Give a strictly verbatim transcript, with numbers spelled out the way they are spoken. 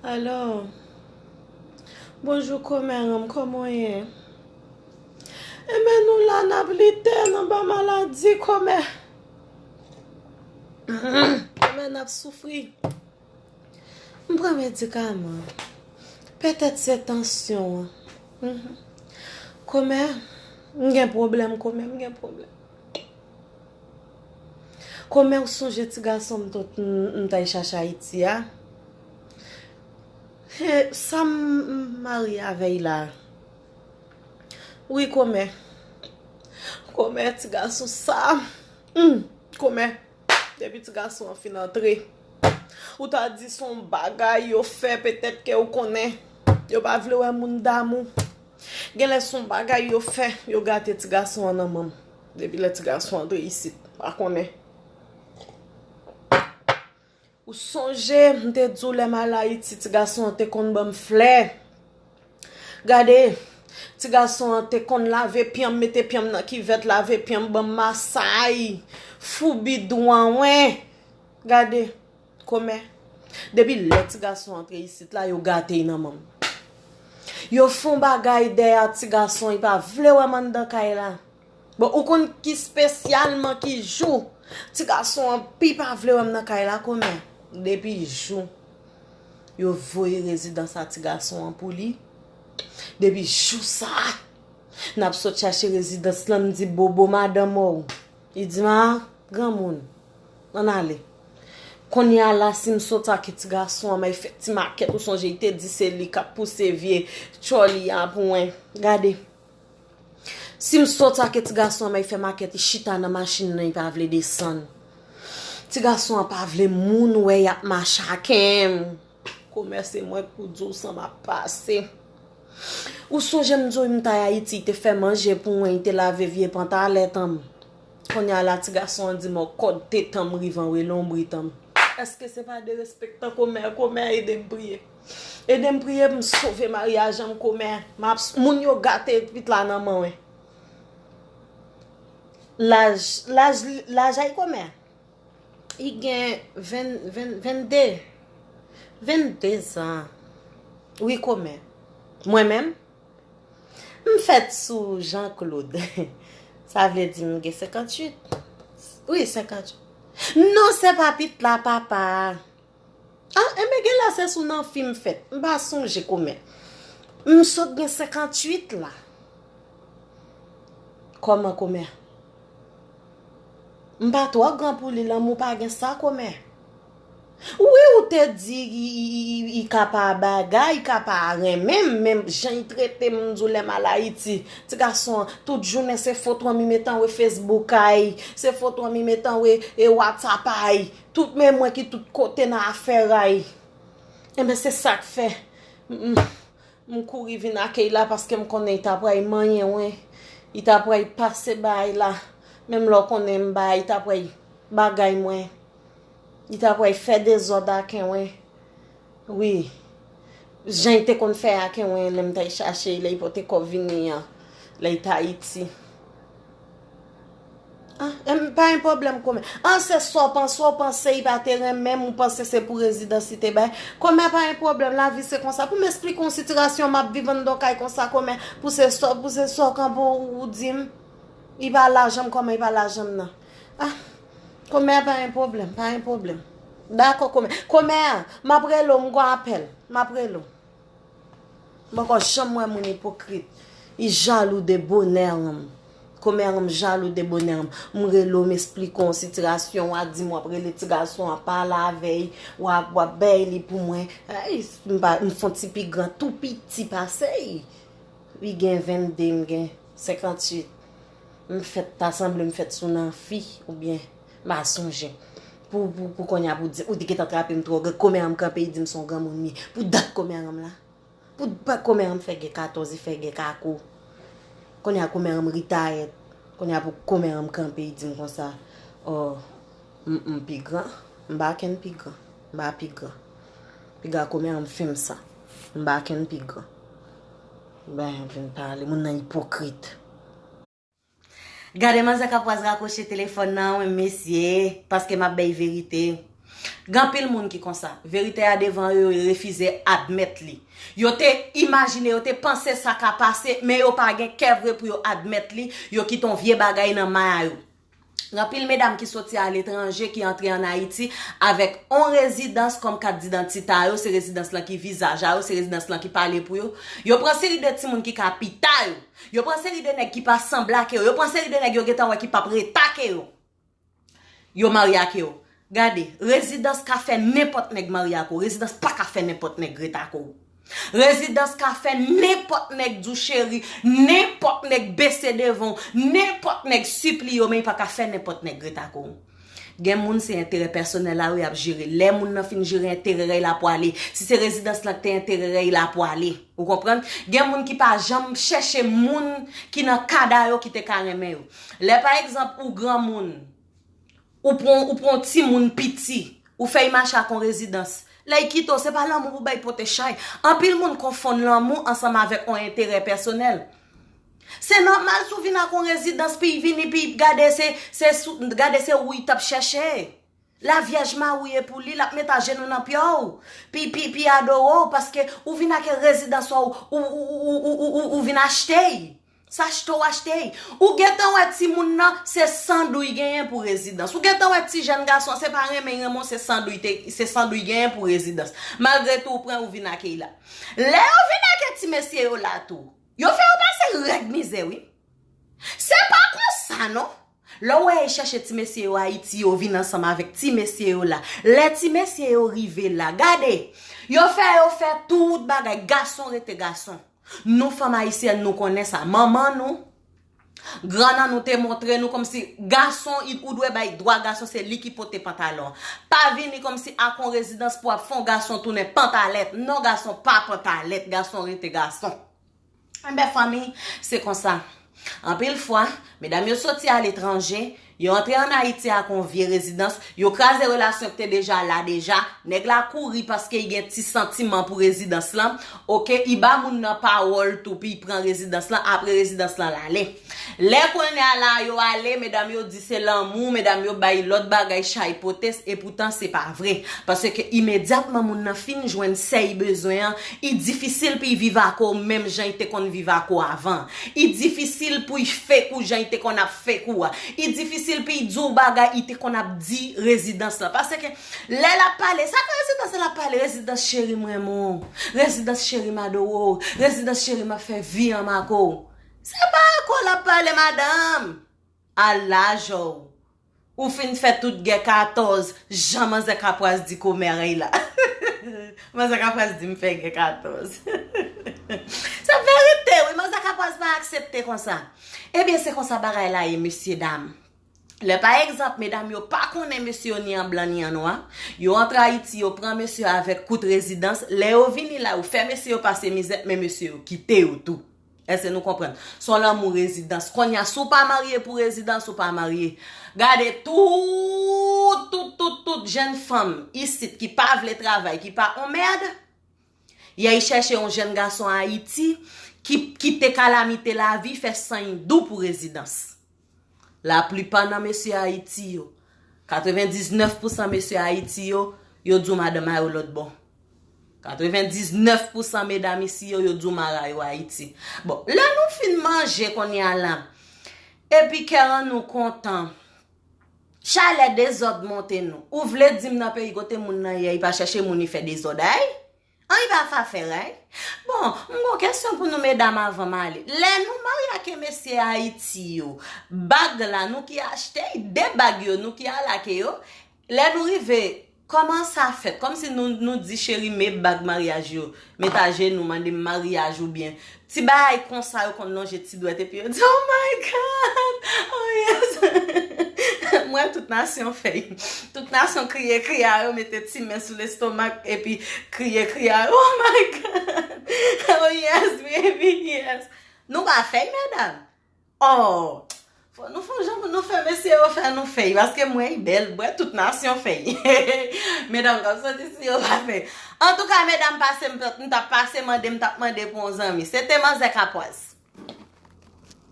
Alo. Bonjou, kòmè an m, kòman w ye? Enben, nou la, n ap lite, n anba maladi, kòmè. Kòmè, n ap soufri. M pran medikaman. Petèt se tansyon an. Mhm. Kòmè, m gen pwoblèm, kòmè, m gen pwoblèm. Kòmè, ou sonje ti gason m t, m, m t al chache Ayiti a? He, sa m, m marye avè l la. Wi, kòmè. Kòmè, ti gason sa. Hmm, kòmè. Depi ti gason an fin antre, ou ta di se yon bagay yo fè, petèt ke ou konnen. Yo pa vle wè moun damou. Genlè se yon bagay yo fè, yo gate ti gason an nan men m. Depi lè ti gason antre isit, pa konnen. Ou sonje, m te di w lè m al Ayiti, ti gason an te konn ban m flè. Gade, ti gason an te konn lave pye m, mete pye m nan kivèt, lave pye m, ban m masay, fou bidon an, wen. Gade, kòmè. Depi lè ti gason antre isit la, yo gate l nan men m. Yo fè yon bagay dèyè ti gason, li pa vle wè m anndan kay la. Bon, ou konn ki espesyalman ki jou ti gason an pi pa vle wè m nan kay la, kòmè? Depi jou yo voye rezidans a ti gason an pou li, depi jou sa a, n ap sot chache rezidans lan, m di, "Bobo, madanm ou." Li di m, "A, granmoun, ann ale." Kounye a la, si m sot ak ti gason an, m al fè ti makèt, ou sonje, li te di se li k ap pouse vye tchòli a pou mwen. Gade. Si m sot ak ti gason an, m al fè makèt, li chita nan machin nan, li pa vle desann. Ti gason an pa vle moun wè, y ap mache ak m. Kòmè, se mwen k pou di w sa m ap pase. Ou sonje m di w m t al Ayiti, li te fè manje pou mwen, li te lave vye pantalèt an m. Kounye a la, ti gason an di m, kòd tete an m rive anwo lonbrit an m. Èske se pa derespektan, kòmè? Kòmè, ede m priye. Ede m priye pou m sove maryaj an m, kòmè. M ap, moun yo gate pit la nan men w. Laj, laj, laj a l, kòmè? Li gen ven, ven, vennde. Vennde zan. Wi, kòmè. Mwen menm, m fèt sou Jean Claude. Sa vle di m gen senkantuit. Wi, senkantuit. Non, se pa pit la, papa. Ah, enben, genlè se sou nan fi m fèt. M pa sonje, kòmè. M sot gen senkantuit la. Kòman, kòmè? M pa twò gran pou li, lanmou pa gen sa, kòmè. Wi, ou te di li, li, li, li ka pa bagay, li ka pa renmen m, men jan li trete m, m di w lè m al Ayiti. Ti gason an, tout jounen se foto an m li met anwo Facebook a l, se foto an m li met anwo e WhatsApp a l. Tout men mwen ki tout kote nan afè a l. Enben, se sa k fè m, m, m kouri vin ak l la, paske m konnen li ta pral manyen mwen. Li ta pral pase bagay la. Menm lè w konnen m ba, li ta pral bagay mwen. Li ta pral fè dezòd ak mwen. Wi. Jan li te konn fè ak mwen lè m t al chache l, lè li pote kòb vini an, lè li t Ayiti. Ah, em, pa gen pwoblèm, kòmè. Ah, se sa w panse, w panse li pa te renmen m, ou panse se pou rezidans li te bay. Kòmè, pa gen pwoblèm, lavi se konsa. Pou m esplike w yon sitirasyon m ap viv anndan kay konsa, kòmè, pou se sa, pou se sa w kanpe w, ou di m, li pa lajan m, kòmè li pa lajan m nan. Ah, kòmè, pa gen pwoblèm, pa gen pwoblèm. Dakò, kòmè. Kòmè, m ap rele w, m gon apèl, m ap rele w. M poko janm wè moun ipokrit. Li jalou de bonè an m. Kòmè an m jalou de bonè an m. M rele w, m esplike w sitirasyon, w a di m w ap rele ti gason an, pale avè l, w ap, w ap bay li pou mwen. Ay, m pa, m fè yon ti pi gran, tou piti pase l. Li gen vennde, m gen senkantuit. M fèt, ta sanble m fèt sou nan fi, oubyen m pa sonje. Pou, pou, pou kounye a, pou di, ou te gentan trape m twò gran, kòmè an m kanpe, li di m se yon granmoun m ye. Pou dat kòmè an m la. Pou pa kòmè an m fè gen katòz, li fè gen kako. Kounye a kòmè an m ritayèt. Kounye a pou kòmè an m kanpe, li di m konsa, ò, m, m pi gran. M pa kenn pi gran. M pa pi gran. Piga kòmè an m fè m sa. M pa kenn pi gran. Ben, vin pale. Moun nan ipokrit. Gade manzè k ap pwaz rakwoche telefòn nan, wi, mesye, paske m ap bay verite. Gen anpil moun ki konsa. Verite a devan yo, yo refize admèt li. Yo te imajine, yo te panse sa ka pase, men yo pa gen kè vre pou yo admèt li. Yo kite yon vye bagay nan may a yo. Gen anpil medam ki soti aletranje, ki antre ann Ayiti avèk yon rezidans kòm kat didantite a yo, se rezidans lan ki vizaj a yo, se rezidans lan ki pale pou yo. Yo pran seri de timoun ki ka pita yo. Yo pran seri de nèg ki pa sanble ak yo. Yo pran seri de nèg yo gentan wè ki p ap rete ak yo. Yo marye ak yo. Gade, rezidans ka fè nenpòt nèg marye ak ou. Rezidans pa ka fè nenpòt nèg rete ak ou. Rezidans ka fè nenpòt nèg di w cheri, nenpòt nèg bese devan w, nenpòt nèg sipliye w, men li pa ka fè nenpòt nèg rete ak ou. Gen moun se enterè pèsonèl la wi y ap jere. Lè moun nan fin jere enterè y la pwale. Si se rezidans lan ki te enterè y la pwale. Ou konprann? Gen moun ki pa janm chèche moun ki nan kad a yo ki te ka renmen yo. Lè pa egzanp ou granmoun, ou pran ou pran yon timoun piti, ou fè y mache ak yon rezidans. Lè y kite w, se pa lanmou pou bay pote chay. Anpil moun konfonn lanmou ansanm avèk yon enterè pèsonèl. Se nòmal si w vin ak yon rezidans, pi y vini, pi y gade se, se sou, gade se ou y t ap chèche. Lavyèj mawouye pou li, l ap met ajenou nan pye w, pi, pi, pi adore w, paske ou vin ak rezidans ou, ou, ou, ou, ou, ou, ou, ou vin achte y. Se achte w achte y. Ou gentan wè timoun nan, se san dou y genyen pou rezidans. Ou gentan wè ti jèn gason, se pa renmen y renmen w, se san dou y te, se san dou y genyen pou rezidans. Malgre tou, ou pran, ou vin ak y la. Lè yo vin ak ti mesye yo la tou, yo fè yo pase rèd mizè, wi. Se pa konsa, non. Lè w wè y chèche ti mesye yo Ayiti, yo vin ansanm avèk ti mesye yo la. Lè ti mesye yo rive la, gade, yo fè yo fè tout bagay, gason rete gason. Nou fanm ayisyèn, nou konnen sa. Manman nou, grann an nou te montre nou kòmsi gason, i- ou dwe bay dwa gason, se li ki pote pantalon. Pa vini kòmsi ak yon rezidans pou ap fè yon gason tounen pantalèt. Non, gason pa pantalèt, gason rete gason. Enben, fanmi, se konsa. Anpil fwa, medam yo soti aletranje, yo antre ann Ayiti ak yon vye rezidans, yo kraze relasyon ki te deja la deja, nèg la kouri paske li gen ti santiman pou rezidans lan, oke, li ba moun nan pawòl tou pou li pran rezidans lan, apre rezidans lan l ale. Lè kounye a la yo ale, medam yo di se lanmou, medam yo bay lòt bagay chay potes, epoutan se pa vre. Paske imedyatman moun nan fin jwenn sa y bezwen an, li difisil pou y viv ak ou menm jan y te konn viv ak ou avan. Li difisil pou y fake ou jan y te konn ap fake ou a. Li difisil pou y di w bagay li te konn ap di rezidans lan. Paske lè l ap pale, sa k rezidans lan ap pale? Rezidans cheri m renmen w. Rezidans cheri m adore w. Rezidans cheri m ap fè vi anm ak ou. Se pa ak ou l ap pale, madanm. A laj ou. Ou fin fè tout gè katòz, jan manzè Kapwaz di kòmè y la. Manzè Kapwaz di m fè gè katòz. Se verite, wi, manzè Kapwaz pa aksepte konsa. Ebyen, se konsa bagay la ye, mesye dam. Lè pa egzanp, medam yo pa konnen mesye yo ni an blan ni an nwa, yo antre Ayiti, yo pran mesye avèk kout rezidans, lè yo vini la, yo fè mesye yo pase mizè, men mesye yo kite yo tou. Èske nou konprann? Se yon lanmou rezidans. Kounye a, si w pa marye pou rezidans, ou pa marye. Gade, tout, tout, tout, tout jèn fanm isit ki pa vle travay, ki pa on mèd, y ay chèche yon jèn gason Ayiti ki, ki te kalamite lavi, fè san y dou pou rezidans. Laplipa nan mesye Ayiti yo, katrevendiznèf pousan mesye Ayiti yo, yo di w madanm a yo lòt bò. Katrevendiznèf pousan medam isi yo, yo di w mara yo Ayiti. Bon, lè nou fin manje kounye a la, epi kè an nou kontan, chalè dezòd monte nou. Ou vle di m nan peyi kote moun nan ye, li pa chèche moun li fè dezòd ay? An, li pa fa fè ray? Bon, m gon kesyon pou nou medam avan m ale. Lè nou marye ak mesye Ayiti yo, bag la nou ki achte, de bag yo nou ki al ak yo. Lè nou rive, kòman sa fèt? Kòmsi nou, nou di cheri, met bag maryaj yo, met ajenou, mande m maryaj oubyen ti bagay konsa yo konn lonje ti dwèt epi yo di, "Oh my God! Oh yes!" M wè tout nasyon fè y. Tout nasyon kriye, kriye a yo mete ti men sou lestomak epi kriye, kriye a yo, "Oh my God! Oh yes, baby, yes!" Nou pa fè y, medam? Oh! Fò nou fè yon jan pou nou fè mesye yo fè nou fè y, paske m wè y bèl, m wè tout nasyon fè y. Medam k ap soti si yo pa fè y. Antouka, medam, pase m, m t ap pase mande, m t ap mande pou yon zanmi. Se te manzè Kapwaz.